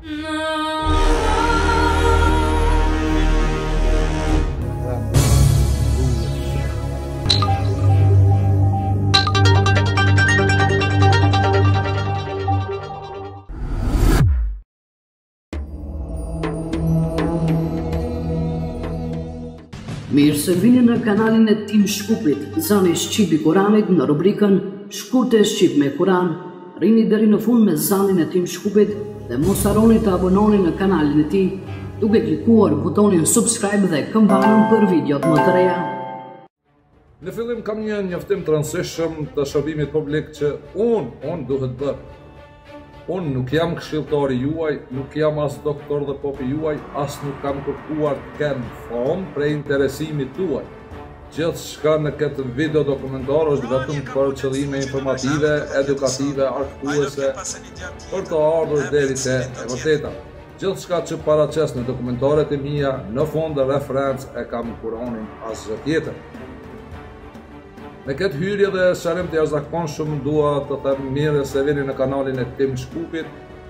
Mirë se vini në kanalin e Tim Shkupit, zani shqip i Kuranit në rubrikën Shkurt e shqip me Kuran. Rrini deri në fund me zanin e Tim Shkupit dhe mos harroni të abononi në kanalin e tij, duke klikuar butonin subscribe dhe këmbanën për videot më të reja. Në fillim kam një njoftim të rëndësishëm të shërbimit publik që unë, unë duhet bërë. Unë nuk jam këshilltari juaj, nuk jam as doktor dhe popi juaj, as nuk kam kërkuar të kem famë prej interesimit tuaj. Gjithçka në këtë video dokumentar është vetëm për qëllime informative, edukative, argëtuese, për të ardhur deri te e vërteta. Gjithçka që paraqes në dokumentaret e mia, në fund referencë e kam Kuranin, asgjë tjetër. Me këtë hyrje dhe sqarim të jashtëzakonshëm dua të them mirë se vini në kanalin e Tim Shkupit.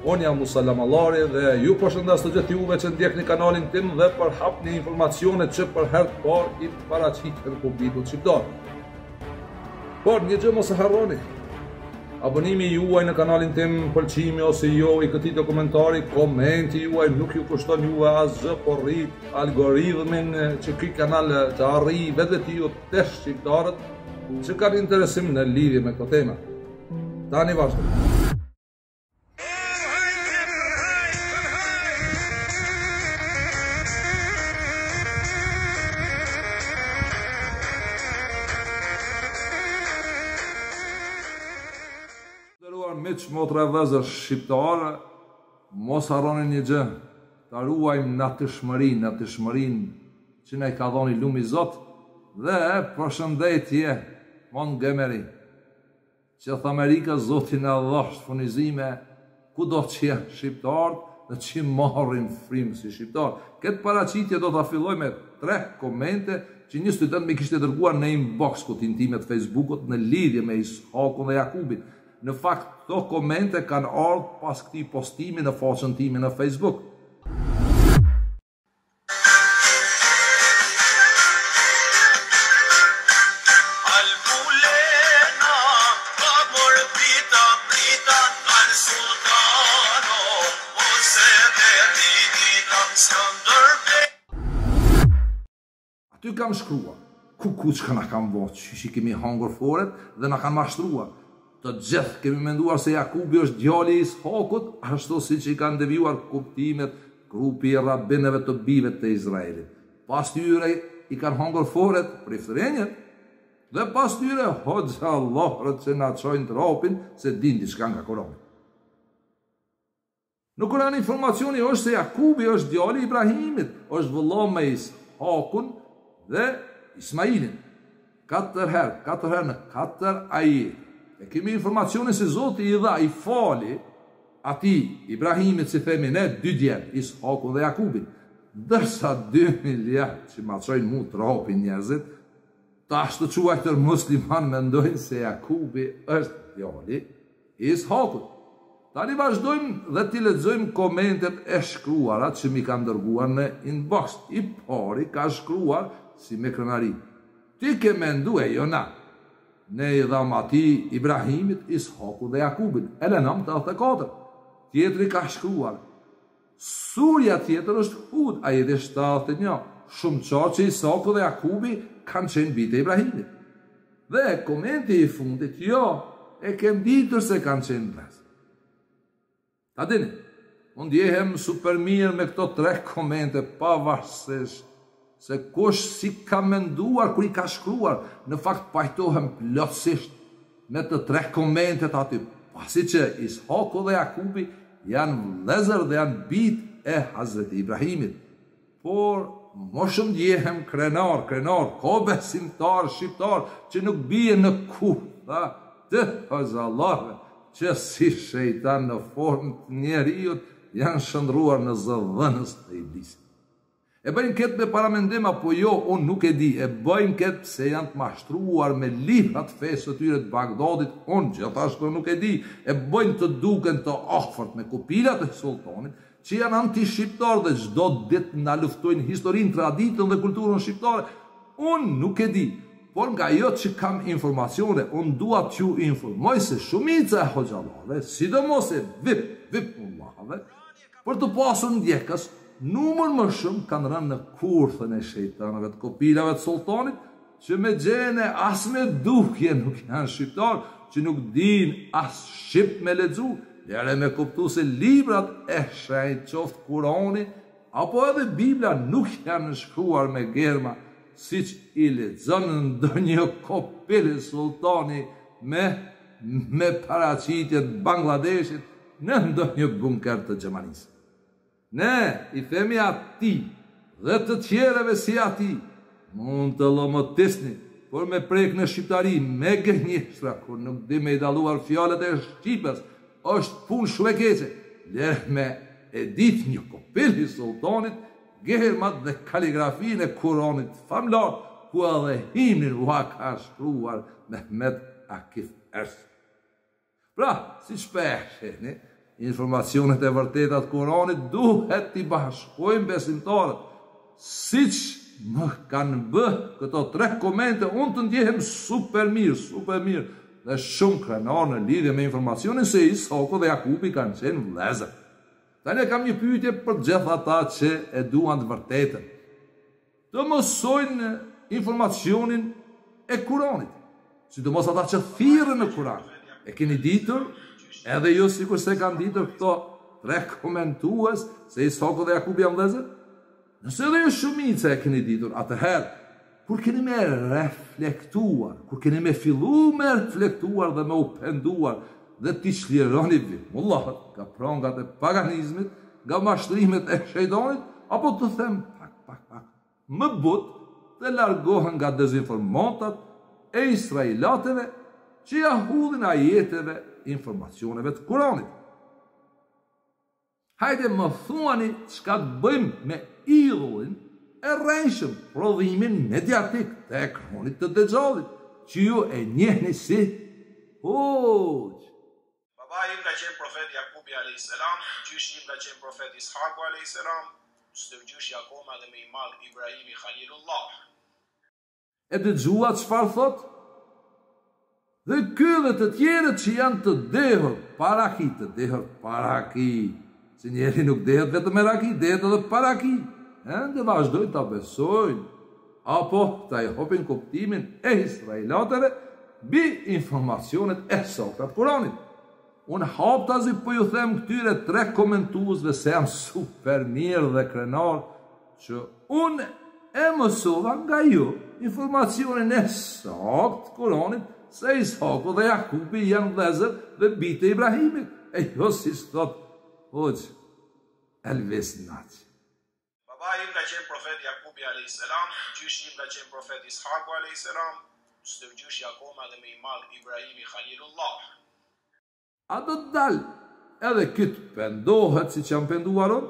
Unë jam Musa Lamallari dhe ju përshëndes të gjithë juve që ndjekni kanalin tim dhe përhapni informacionet që për herë të parë i paraqiten publikut shqiptar. Por një gjë mos e harroni. Abonimi juaj në kanalin tim, pëlqimi ose jo i këtij dokumentari, komenti juaj nuk ju kushton juve asgjë, por rrit algoritmin që ky kanal të arrijë vetvetiu te shqiptarët që kanë interesim në lidhje me këto tema. Tani vazhdojmë. Nderuar miq, motra e vëllezër shqiptarë, mos harroni një gjë, ta ruajmë natyrshmërinë, natyrshmërinë që na i ka dhënë i lumi Zot dhe përshëndetje Montgomery. Gjithë Amerika zoti na dhashtë furnizime kudo që janë shqiptarët dhe që marrin frymë si shqiptarë. Këtë paraqitje do ta filloj me tre komente që një student m'i kishte dërguar në inbox kutinë time të Facebookut në lidhje me Ishakun dhe Jakubin. Në fakt këto komente kanë ardhur pas këtij postimi në faqen time në Facebook. Aty kam shkruar, kuku çka na kanë bo, qysh i kemi hangër foret dhe na kanë mashtruar. Të gjithë kemi menduar se Jakubi është djali i Ishakut, ashtu siç i kanë devijuar kuptimet grupi i rabinëve të bijve të Izraelit. Pas tyre i kanë hangër foret priftërinjët dhe pas tyre hoxhallarët që na çojnë trapin se dinë diçka nga Kurani. Në Kuran informacioni është se Jakubi është djali i Ibrahimit, është vëlla me Ishakun dhe Ismailin. Katër herë, katër herë në katër ajete. E kemi informacionin se Zoti i dha, i fali atij Ibrahimit, si themi ne, dy djem, Ishakun dhe Jakubin. Ndërsa 2 miliard që ma çojnë mu trapin njerëzit, të ashtuquajtur musliman mendojnë se Jakubi është djali i Ishakut. Tani vazhdojmë dhe t'i lexojmë komentet e shkruara që m'i kanë dërguar në inbox. I pari ka shkruar si me krenari. Ti ke mendu e jo na. Ne i dhamë atij Ibrahimit, Ishakun dhe Jakubin. El-Enam 84. Tjetri ka shkruar Surja tjetër është Hud, ajeti 71. Shumë qartë që Isaku dhe Jakubi kanë qenë bijtë e Ibrahimit. Dhe komenti i fundit, jo, e kem ditur se kanë qenë vëllezër. Ta dini, unë ndjehem super mirë me këto tre komente pavarësisht se kush si ka menduar kur i ka shkruar, në fakt pajtohem plotësisht me të tre komentet aty, pasi që Ishaku dhe Jakubi janë vëllezër dhe janë bijtë e Hazreti Ibrahimit. Por më shumë ndjehem krenar, krenar, ka besimtar shqiptar që nuk bie në kurtha të hoxhallarëve që si shejtan në formë të njeriut janë shndërruar në zëdhënës të iblisit. E bëjnë këtë me paramendim apo jo, unë nuk e di, e bëjnë këtë pse janë të mashtruar me librat e fesë së tyre të Bagdadit, unë gjithashtu nuk e di, e bëjnë të duken të afërt me kupilat e sulltanit, që janë antishqiptarë dhe çdo ditë na luftojnë historinë, traditën dhe kulturën shqiptare? Unë nuk e di, por nga ajo që kam informacione, unë dua t'ju informoj se shumica e hoxhallarëve, sidomos e vip, vip mullahëve, për të pasur ndjekës, numër më shumë kanë rënë në kurthën e shejtanëve të kopilave të sulltanit, që me gjene as me dukje nuk janë shqiptarë, që nuk dinë as shqip me lexu, lere me kuptu se librat e shenjtë qoftë Kurani apo edhe Bibla nuk janë shkruar me germa siç i lexon ndonjë kopil sulltani me me paraqitje të Bangladeshit në ndonjë bunker të Gjermanisë. Ne i themi atij dhe të tjerëve si atij, mund të llomotisni, por me prek në shqiptari me gënjeshtra kur nuk di me i dalluar fjalët e shqipes, është punë shumë e keqe, lere me e ditë një kopil i sulltanit germat dhe kaligrafinë e Kuranit famëlartë, ku edhe himnin ua ka shkruar Mehmet Akif Ersoy. Pra, siç po e shihni, informacionet e vërteta të Kuranit duhet t'i bashkojnë besimtarët. Siç më kanë bë këto tre komente, unë të ndjehem super mirë, super mirë dhe shumë krenar në lidhje me informacionin se Isaku dhe Jakubi kanë qenë vëllezër. Tani kam një pyetje për të gjithë ata që e duan të vërtetën. Të mësojnë informacionin e Kuranit, sidomos ata që thirren në Kuran. E keni ditur, edhe ju sikurse kanë ditur këto tre komentues se Isaku dhe Jakubi janë vëllezër? Nëse edhe ju shumica e keni ditur, atëherë kur keni me reflektuar, kur keni me fillu me reflektuar dhe me u penduar dhe t'i çlironi mullahët nga prangat e paganizmit, nga mashtrimet e shejtanit, apo të them pak, pak, pak, më butë të largohen nga dezinformatat e israilateve që ia hudhin ajeteve informacioneve të Kuranit. Hajde më thuani çka të bëjmë me idhullin e rrejshëm, prodhimin mediatik të ekranit të Dexhallit, që ju e njihni si hoxhë. Babai im ka qenë profet Jakubi alejhi selam, gjyshi im ka qenë profet Ishaku alejhi selam, stërgjyshi akoma edhe më i madh Ibrahimi Khalilullah. E dëgjuat çfarë thotë? Dhe ky dhe të tjerët që janë të dehur pa raki, të dehur pa raki, se njeri nuk dehet vetëm me raki, dehet edhe pa raki, ende vazhdojnë ta besojnë, apo ta japin kuptimin e israilateve mbi informacionet e sakta të Kuranit. Unë haptazi po ju them këtyre tre komentuesve se jam super mirë dhe krenar që unë e mësova nga ju informacionin e saktë të Kuranit se Ishaku dhe Jakubi janë vëllezër dhe bijtë e Ibrahimit, e jo siç thotë hoxhë Elvis Naçi. Babai im ka qenë profet Jakubi alejhi selam, gjyshi im ka qenë profet Ishaku alejhi selam, stërgjyshi akoma edhe më i madh Ibrahimi Khalilullah. A do të dalë edhe ky të pendohet siç jam penduar unë?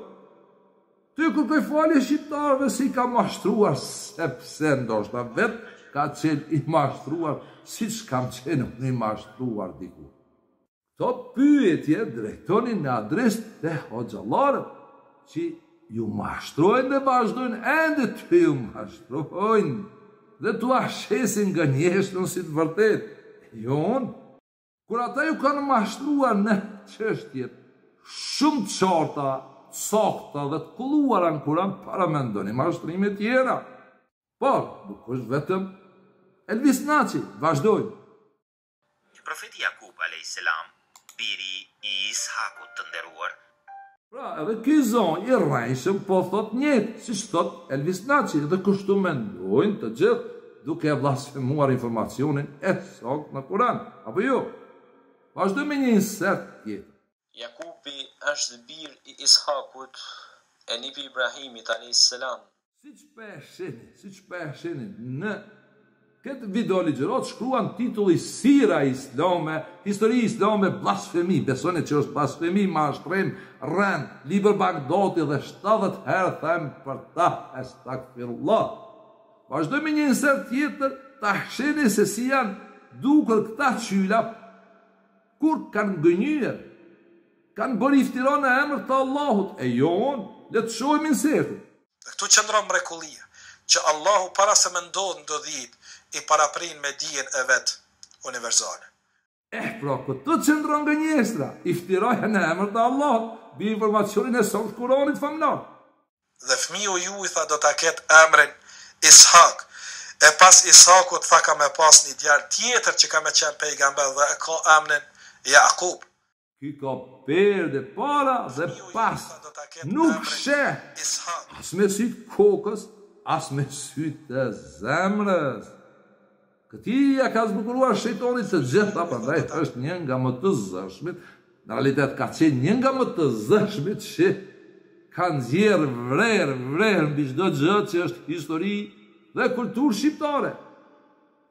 T'ju kërkojë falje shqiptarëve se i ka mashtruar sepse ndoshta vetë ka qenë i mashtruar siç kam qenë unë i mashtruar dikur. Këto pyetje drejtoni në adresë te hoxhallarët që ju mashtrojnë dhe vazhdojnë ende të ju mashtrojnë dhe t'ua shesin gënjeshtrën si të vërtetë. Jo unë. Kur ata ju kanë mashtruar në çështjet shumë të qarta, të sakta dhe të kulluara në Kuran, paramendoni mashtrime tjera. Por, nuk është vetëm Elvis Naçi, vazhdojmë. Profeti Jakub, alejhi selam, biri i Ishakut të nderuar, Pra, edhe ky zonjë i rrejshëm po thotë njëjtë, siç thotë Elvis Naçi, dhe kështu mendojnë të gjithë, duke e blasfemuar informacionin e saktë në Kuran, apo jo? Vazhdojmë me një insert tjetër. Jakubi është bir i Ishakut e nipi i Ibrahimit alejhi selam. Siç po e shihni, siç po e shihni në këtë video ligjëratë shkruan titulli Sira Islame, Histori Islame, Blasfemi, besoni që është blasfemi, mashtrim, rrenë, libër Bagdati dhe 70 herë them për ta, estagfirullah. Vazhdoj me një insert tjetër, ta shihni se si janë dukur këta qyla kur kanë gënjyer. Kanë bërë iftira në emër të Allahut, e jo unë, le të shohim insertin. Dhe këtu qëndron mrekullia, që Allahu para se me ndodhë ndodhitë, i paraprin me dijen e vet universale. Eh pra këtu qëndron gënjeshtra, iftiraja në emër të Allahut, mbi informacionin e saktë të Kuranit famëlartë. Dhe fëmiu juaj tha do ta ketë emrin Ishak, e pas Ishakut tha ka me pas një djalë tjetër që ka me qenë pejgamber dhe e ka emrin Jakub. Ky ka perde para dhe pas, nuk sheh as me sytë kokës, as me sytë të zemrës. Këtij ia ka zbukuruar shejtani të gjitha, prandaj është një nga më të zëshmit, në realitet ka qenë një nga më të zëshmit që ka nxjerrë vrer, vrer mbi çdo gjë që është histori dhe kulturë shqiptare.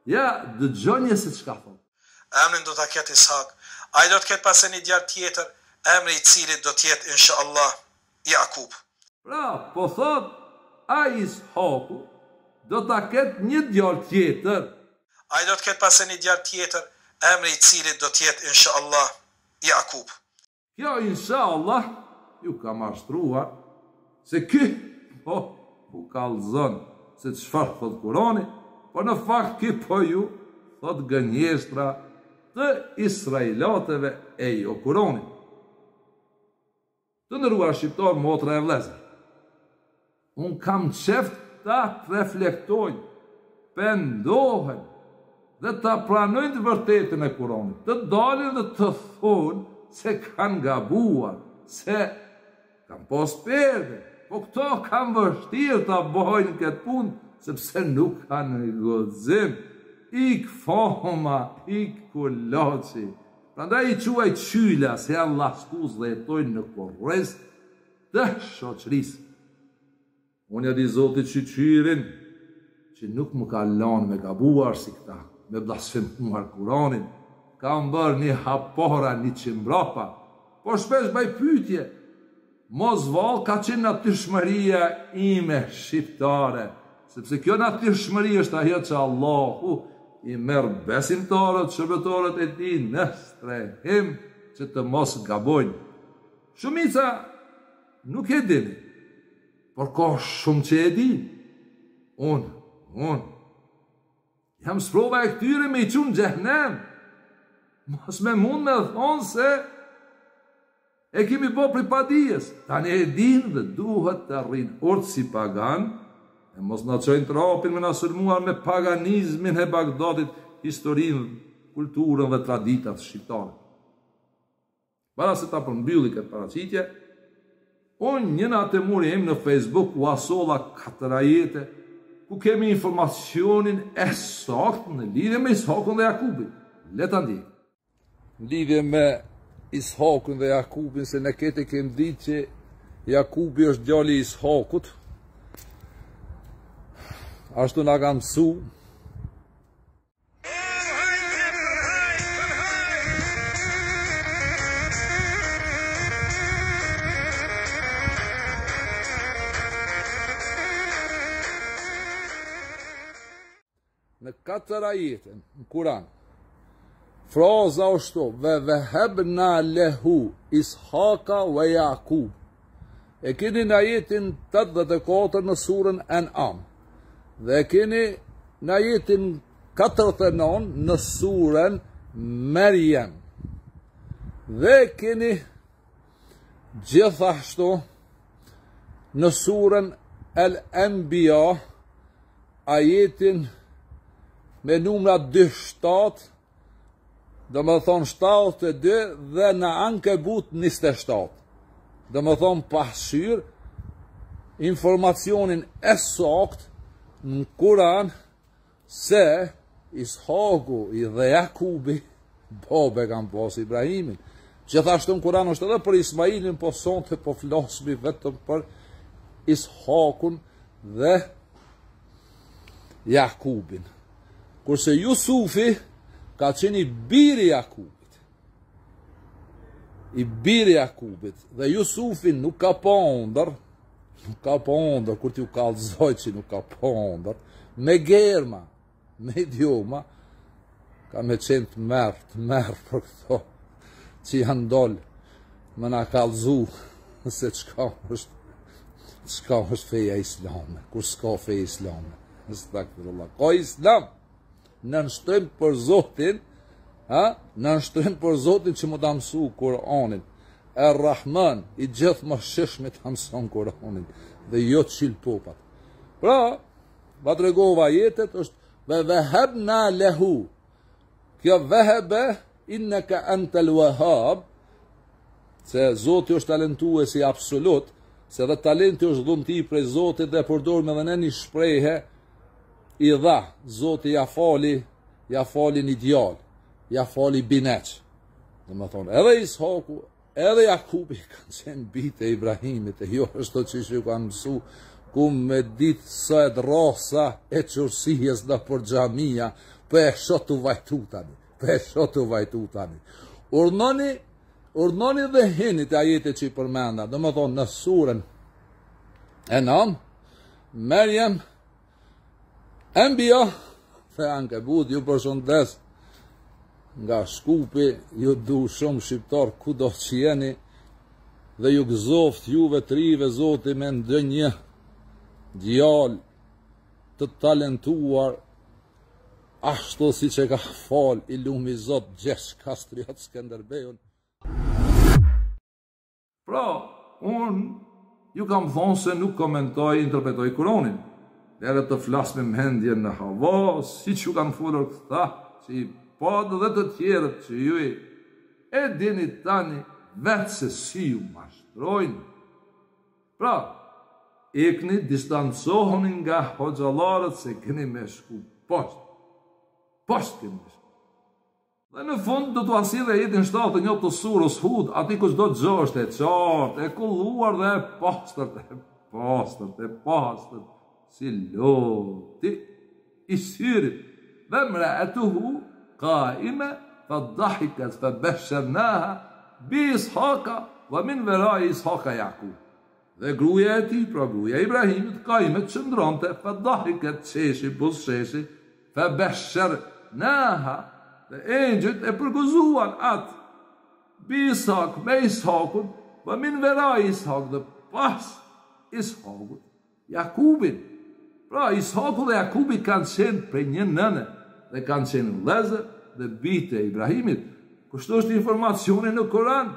Ja, dëgjoni se çka thotë. Emrin do ta ketë Ishak. Ai do të ketë pastaj një djalë tjetër, emri i të cilit do të jetë inshallah Jakub. Pra, po thotë, ai Ishaku do ta ketë një djalë tjetër. Ai do të ketë pastaj një djalë tjetër, emri i të cilit do të jetë inshallah Jakub. Kjo inshallah ju ka mashtruar se ky po u kallzon se çfarë thot Kurani, por në fakt ky po ju thot gënjeshtra të israilateve e jo Kuranin. Të nderuar shqiptarë, motra e vëllezër. Unë kam qef ta të reflektojnë, pendohen dhe ta pranojnë të vërtetën e Kuranit, të dalin dhe të thonë se kanë gabuar, se kanë pas perde, po këto kanë vështirë ta bojnë këtë punë, sepse nuk kanë guxim, ik fama, ik kulaçi. Prandaj i quaj qyla se janë laskus dhe jetojnë në kurriz të shoqërisë. Unë ja di Zotit shyqyrin që nuk më ka lanë me gabuar si këta, me blasfemuar Kuranin. Kam bërë një hap para, një mbrapa. Po shpesh baj pyetje, mos vallë ka qenë natyrshmëria ime shqiptare, sepse kjo natyrshmëri është ajo që Allahu i merr besimtarët, shërbëtorët e tij në strehim që të mos gabojnë. Shumica nuk e dini, por ka shumë që e din. Unë, unë, jam sprova e këtyre me i çu në xhehnem. Mos me mund me thonë se e kemi bo prej padijes. Tani e din dhe duhet të rrinë urtë si pagan, e mos na çojnë trapin me na sulmuar me paganizmin e Bagdadit, historinë, kulturën dhe traditat shqiptare. Para se ta përmbylli këtë paraqitje, unë një natë te muri im në Facebook ua solla katër ajete ku kemi informacionin e saktë në lidhje me Ishakun dhe Jakubin. Le ta ndjekim. Në lidhje me Ishakun dhe Jakubin, se ne këtë e kemi ditë që Jakubi është djali i Ishakut, ashtu na kanë mësu, Në katër ajete në Kur'an fraza është ve vehebna lehu Ishaka ve Jakub. E keni në ajetin 84 në surën En'am. Dhe e keni në ajetin 49 në surën Merjem. Dhe e keni gjithashtu në surën El Enbia ajetin me numra 27 domethonë 72 dhe në Ankebut 27. Domethonë pasqyrë informacionin e sakt në Kuran se Ishaku dhe Jakubi babë e kanë pas Ibrahimin. Gjithashtu në Kuran është edhe për Ismailin, po sonte po flasmi vetëm për Ishakun dhe Jakubin. Kurse Jusufi ka qenë i biri Jakubit. I biri Jakubit. Dhe Jusufi nuk ka pa ondër, nuk ka pa ondër, kur t'ju kallzoj që nuk ka pa ondër, me germa, me idioma, ka me qenë tmerr, tmerr për këto që janë dolë. Me na kallzu se çka është çka është feja islame, kur s'ka fe islame. Estagfirullah. Ka islam. Nënshtrim për Zotin, ha? Nënshtrim për Zotin që me ta mësu Kur'anin. Er Rahman, i gjithëmëshirshmi ta mëson Kur'anin dhe jo çilpopat. Pra, va tregova ajetet është ve vehebna lehu. Kjo vehebe inneke entel vehab, se Zoti është talentuesi absolut, se edhe talenti është dhunti prej Zotit dhe përdorim edhe ne një shprehje i dha, Zoti ja fali, ja fali një djalë, ja fali bineq. Domethonë, edhe Ishaku, edhe Jakubi kanë qenë bijtë e Ibrahimit, e jo ashtu qysh ju kanë mësu, ku me ditë sa e drasa e qorsijes nëpër xhamia, po e shoh tu vajtu tani, po e shoh tu vajtu tani. Urnoni, urnoni dhe hini te ajetet që i përmenda, domethonë në suren Enam, Merjem, Enbija, dhe Ankebut, ju përshëndes nga Shkupi, ju du shumë shqiptar kudo që jeni, dhe ju gëzoft juve të rive zoti me ndonjë djalë të talentuar ashtu siç e ka fal i lumi zot Gjergj Kastriot Skënderbeun. Pra, unë ju kam thonë se nuk komentoj, interpretoj Kuranin. Lere të flas me mendjen në hava, siç ju kanë folur këta, që i patë dhe të tjerët që ju e dini tani vetë se si ju mashtrojnë. Pra, ikni, distancohuni nga hoxhallarët se keni me shku poshtë. Poshtë keni me shku. Dhe në fund do t'ua sjell ajetin 71 të surës Hud, aty ku çdo gjë është e qartë, e kulluar dhe e pastërt, e pastërt, e pastërt, si loti i syrit. Ve mraetuhu kaime fa dahiket fa beshernaha bi Ishaka wa min verai Ishaka Jakub. Dhe gruaja e tij, pra gruaja e Ibrahimit, kaime qëndronte, fa dahiket qeshi, buzëqeshi, Fe beshernaha, dhe engjëjt e përgëzuan atë, bi Ishak, me Ishakun, ve min verai Ishak, dhe pas Ishakut, Jakubin. Pra, Ishaku dhe Jakubi kanë qenë prej një nëne, dhe kanë qenë vëllezër dhe bijtë e Ibrahimit. Kështu është informacioni në Koran.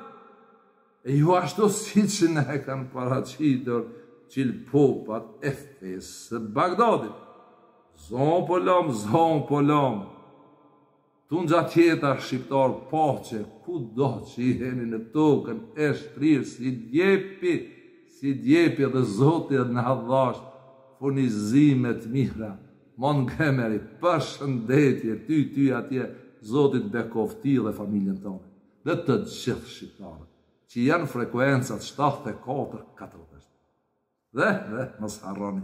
E jo ashtu siç na e kanë paraqitur çilpopat e fesë së Bagdadit. Zonë po lëm, zonë po lëm. Tunxha tjeta shqiptar paqe, kudo që jeni në tokën e shtrirë si djepi, si djepi dhe zoti na dhashtë furnizime të mira. Montgomery, përshëndetje ty ty atje, zoti të bekoftë ty dhe familjen tënde. Dhe të gjithë shqiptarët që janë frekuencat 74 40. Dhe, dhe, mos harroni.